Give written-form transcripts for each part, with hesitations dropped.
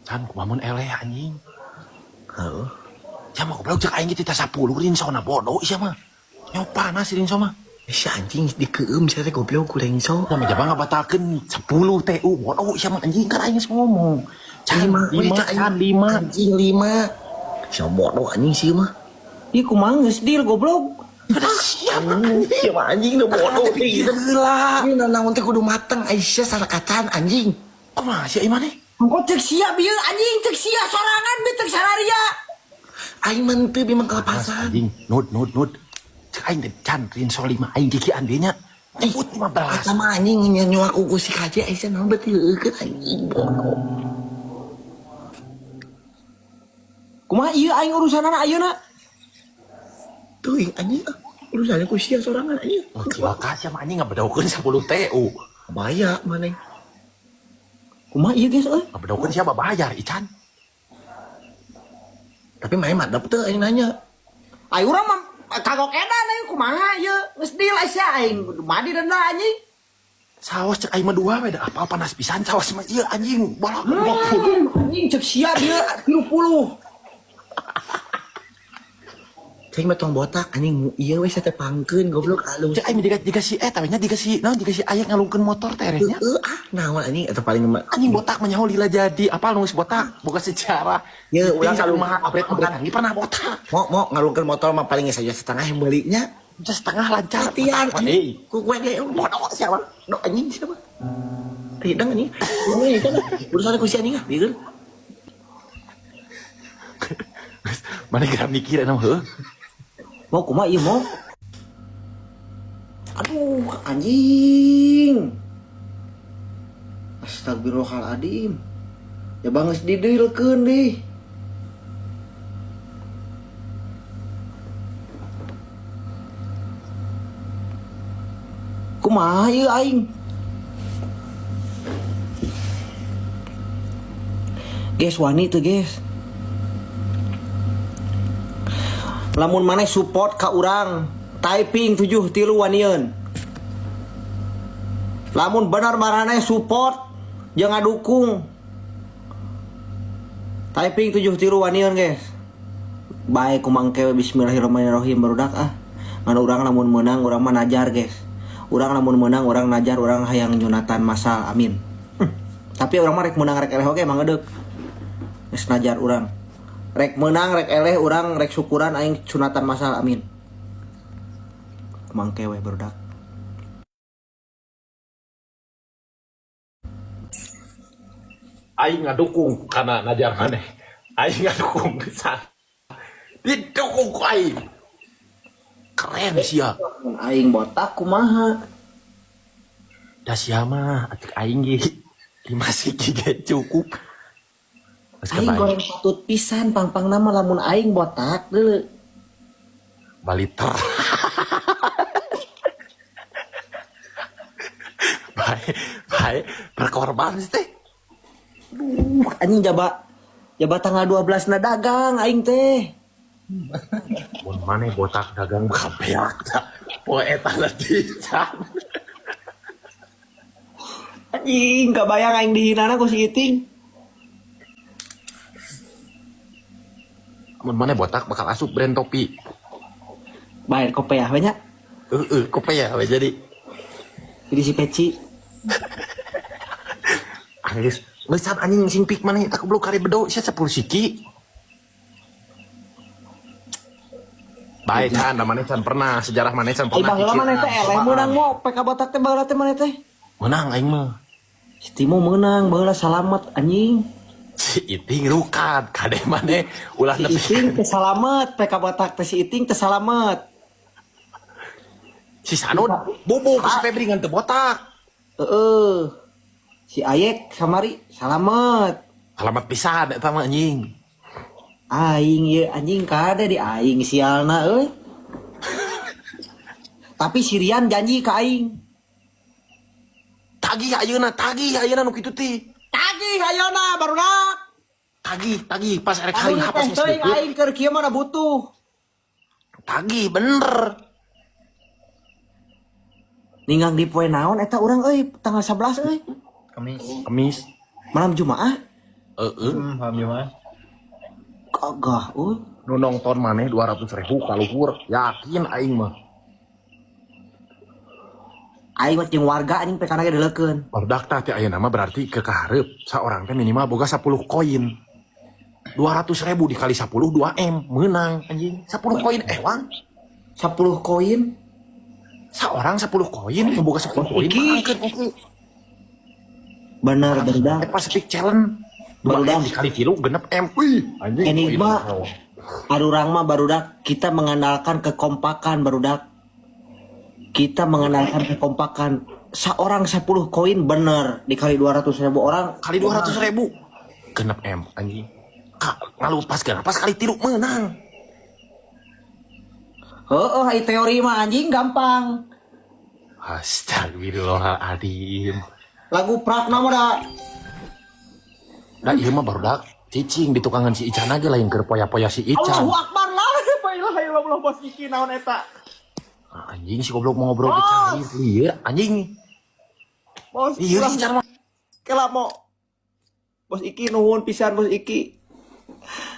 Kan kumaha mun eleh anjing. Heeh. Sia mah goblok cek aing ge tita 10 rinsona bodoh sia mah. Nyopan si rinso mah. Si anjing dikeum sia teh goblok ku rinso. Sama jaba ngabatalkeun 10 TU bodoh sia mah anjing kan aing geus ngomong. Can 5, 5 can 5. Anjing 5. Sia bodoh anjing sih mah. Ih kumaha geus deal goblok. Ada siap Sia mah anjing nu bodoh teh. Gila. Ini naon teh kudu mateng Aisyah sarakacan anjing. Kumaha sia ieu maneh? Engko cek sia bieu anjing cek sia sorangan bieu cek sararia. Aing mah teu memang Mas, kelepasan. anjing nut nut nut. Cek aing teh can rinso 5 aing kikian dieu nya. Nyebut 15. Eta mah anjing nyawa ku si kaje Aisyah naon berarti heueukeun anjing bodoh. Kumaha ieu aing urusanana ayeuna? Teuing anjing ah. Urusannya ku sia sorangan anjing. Oh, cilaka sia mah anjing ngabedaokeun 10 TU. Bahaya maneh. Kumaha ieu guys euy? Ngabedaokeun siapa bayar Ican? Tapi maneh madep teu aing nanya. Ai urang mah kagok edan aing kumaha ieu geus deal sia aing kudu madi denda anjing. Sawas cek aing mah dua we da apa panas pisan sawas mah ieu anjing bolak 20. Anjing cek sia bieu 30. Cing mah tong botak anjing ieu we teh pangkeun goblok alus. Cek aing mah dikasih eta we nya dikasih naon dikasih aya ngalungkeun motor teh nya. Heeh ah naon anjing eta paling mah. Anjing botak mah nyaho lila jadi apal nu geus botak boga sejarah. Ye, ulang Tinggal kalung mah upgrade-upgrade anjing pernah botak. Mau ngalungkeun motor mah paling saja setengah yang belinya. Bisa setengah lancar. Latihan Botak mah, anjing. Ku gue ge bodoh siapa? Do anjing siapa? Hidang anjing. Ini kan urusannya ku si anjing ah, bieu. Mana geura mikir eta mah heuh. Mau kumaha ieu mau? Aduh, anjing. Astagfirullahaladzim. Ya bang geus didilkeun deh. Kumaha ieu aing? Guys, wani tuh guys. Lamun maneh support ka urang, typing 7 tilu wanieun. Lamun benar maraneh support jeung ngadukung. Typing 7 tilu wanieun guys. Bae kumangke bismillahirrahmanirrahim barudak ah. Ngan urang lamun meunang urang mah najar guys. Urang lamun meunang urang najar urang hayang nyunatan masal amin. Tapi urang mah rek meunang rek eleh oge emang ngedeuk. Geus najar urang. Rek meunang rek eleh urang rek syukuran aing sunatan masal amin. Mangke we barudak. Aing ngadukung kana najar maneh. Aing ngadukung pisan. Didukung ku aing. Keren sia. Mun aing botak kumaha? Da sia mah atuh aing ge 5 siki ge cukup. Geus Aing kebayang. goreng patut pisan pang-pang nama lamun aing botak deuleu. Baliter. Bae, bae berkorban sih teh. Duh, anjing jaba tanggal 12 na dagang aing teh. Mun maneh botak dagang kabeak tah. Poe eta letican. Anjing, kabayang aing dihinana ku si Iting. Mun maneh botak bakal asup brand topi. Bae kopeah we nya. Heeh, kopeah we jadi. Jadi si peci. Anggeus, leusan anjing sing pik maneh tak goblok kari bedo sia 10 siki. Bae can, da maneh can pernah sejarah maneh can Ai pernah. baheula maneh teh eleh Cobaan. meunang mo PK botak teh baheula teh maneh teh. Meunang aing mah. Si Timo meunang baheula salamet anjing. Si Iting rukat kade maneh ulah Si nepi. Iting teh salamet PK botak teh si Iting teh salamet. Si Sanun bobo ku si Febri ngan teu botak. Heeh. Si Ayek kamari salamet. Salamet pisan eta mah anjing. Aing ye anjing kade di aing sialna euy. Tapi si Rian janji ka aing. Tagih ayeuna nu kitu teh. Tagih ayeuna barudak. Tagih, tagih pas rek hari Aing H pas teh geus teuing deket. aing keur kieu mah da butuh. Tagih bener. Ninggang di poe naon eta urang euy tanggal 11 euy. Kamis. Kemis. Malam Jumaah. Heeh. Paham gimana? Gagah euy. Nu nonton maneh 200 ribu kaluhur, yakin aing mah. Aing mah jeung warga anjing PK ge dileukeun. Barudak tah ti ayeuna mah berarti ke kahareup saorang teh minimal boga 10 koin. 200 ribu dikali 10, 2 M menang anjing. 10 koin ewang. 10 koin. Seorang 10 koin, nu boga 10 koin Iki. menangkeun Eki. Bener, barudak. Eh, Pacific Challenge 2 Barudak. M dikali tilu genep M. Wih, anjing. Enigma. Koin. Arurang mah, barudak, kita mengandalkan kekompakan, barudak. Kita mengandalkan kekompakan. Seorang 10 koin, bener, dikali 200 ribu orang. Kali 200 ribu genep M anjing. Kak, ngalupas genep pas kali tilu menang. Heeh, ai teori mah anjing gampang. Astagfirullahaladzim. Lagu prak mah da. Da ieu mah barudak cicing di tukangan si Ican ge lain keur poya-poya si Ican. Allahu Akbar lah. La ilaha illallah, bos Iki, naon eta? Ah, anjing, si goblok mau ngobrol di cair lieur anjing. Bos, Lieur si Ican mah. Kela mau. Bos Iki, nuhun pisan, Bos Iki.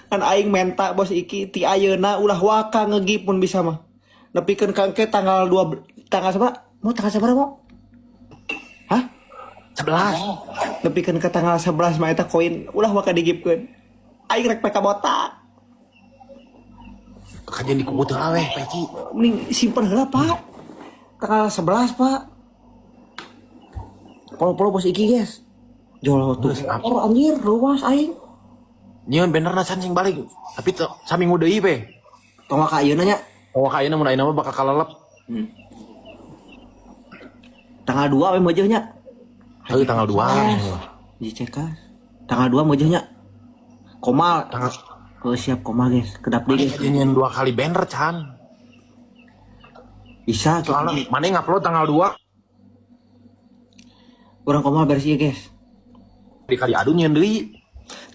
Kan aing menta Bos Iki ti ayeuna ulah waka nge-give pun bisa mah. Nepikeun ka engke tanggal 2, tanggal sabaraha? Mau tanggal sabaraha mau? Hah? 11. Nepikeun ke tanggal 11 mah eta koin ulah waka di-give-keun. Aing rek PK botak. Kajian di kubu teu we, Peki. Mending simpen heula, Pak. Tanggal 11, Pak. Polo-polo Bos Iki, guys. Jolo tuh. Geus, apa? Oh, anjir, luas aing. Nyieun benerna can sing balik. Tapi teu saminggu deui be. Tong ka ayeuna nya. Oh, ka ayeuna mun ayeuna mah bakal kalelep. Tanggal 2 we meujeuh nya. Heuh, tanggal 2. Dicek. Tanggal 2 meujeuh nya. Komal. Tanggal. Oh, siap komal, guys. Kedap deui, guys. Nyieun dua kali banner can. Bisa gitu. Soalnya mana ngupload tanggal 2. Urang komal beres ieu, guys. Dikali adu nyieun deui.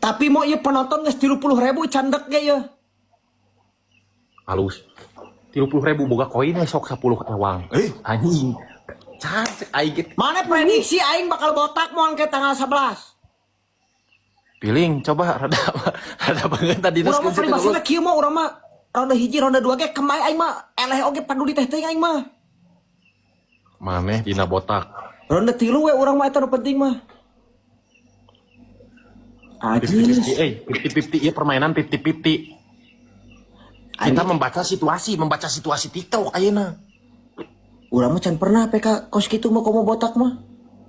Tapi mau ieu penonton geus 30 ribu candek ge ya. Halus. 30 ribu boga koin sok 10 ewang. Eh, anjing. Can cek aing ge. Mana prediksi aing bakal botak mau ke tanggal 11. Piling coba rada rada banget tadi. Urang mah peribahasana kieu mah, urang mah ronde hiji, ronde dua ge kemai aing mah eleh oge paduli teh teuing aing mah. Maneh dina botak. Ronde tilu we urang mah, eta nu penting mah. Ajis. 50-50, eh, 50-50 iya, permainan 50-50. Kita membaca situasi TikTok ayeuna. Urang mah can pernah PK kos kitu mah, komo botak mah.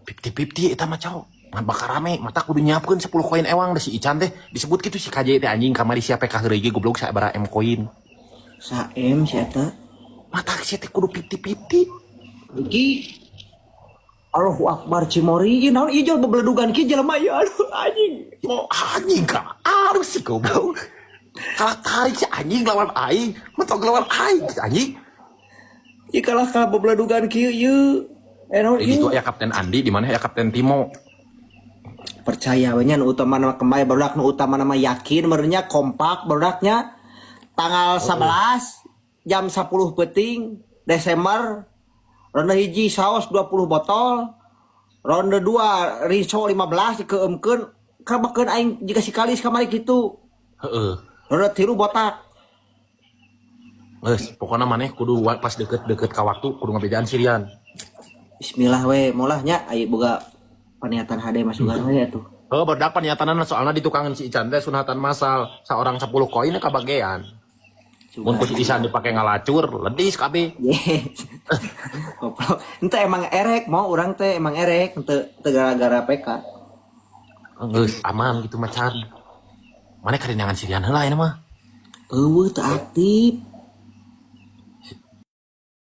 50-50 eta mah, caw. Ngan bakal rame, mata kudu nyiapkeun 10 koin ewang da si Ican teh disebut kitu si KJ teh anjing kamari sia PK heureuy ge goblok sabaraha M koin. Sa M si eta. Mata si teh kudu 50-50. Iki Allahu Akbar, Cimori ieu naon ieu jol bebeledugan kieu jelema ieu, aduh anjing. Mau anjing ka harus sih goblok. Kalah tarik si anjing lawan aing, mentok lawan aing si anjing. Ieu kalah kalah bebeledugan kieu ieu. Eh, naon Di situ ieu? aya Kapten Andi, di mana ya Kapten Timo. Percaya we nya, nu utama nama kembali barudak, nu utama nama yakin merenya kompak barudaknya. Tanggal 11 jam 10 peting Desember, ronde hiji saus 20 botol, ronde 2 riso 15 dikeemkeun kabakeun aing jika si kalis kamari kitu. Ronde tilu botak. Geus, pokoknya maneh kudu pas deket-deket ka waktu kudu ngabejaan sirian. Bismillah we molahnya ayo boga paniatan HD masukan we atuh. Oh, barudak paniatanana soalna di tukangan si Ican teh sunatan masal, seorang 10 koin kabagean. Mun ku si Ican dipake ngalacur, ledis kabeh. Yes. Goblok. Ente emang erek mau urang teh emang erek ente teu gara-gara PK. Geus aman gitu macan. Maneh karinangan sirian heula ini mah. Eueuh, teu aktif.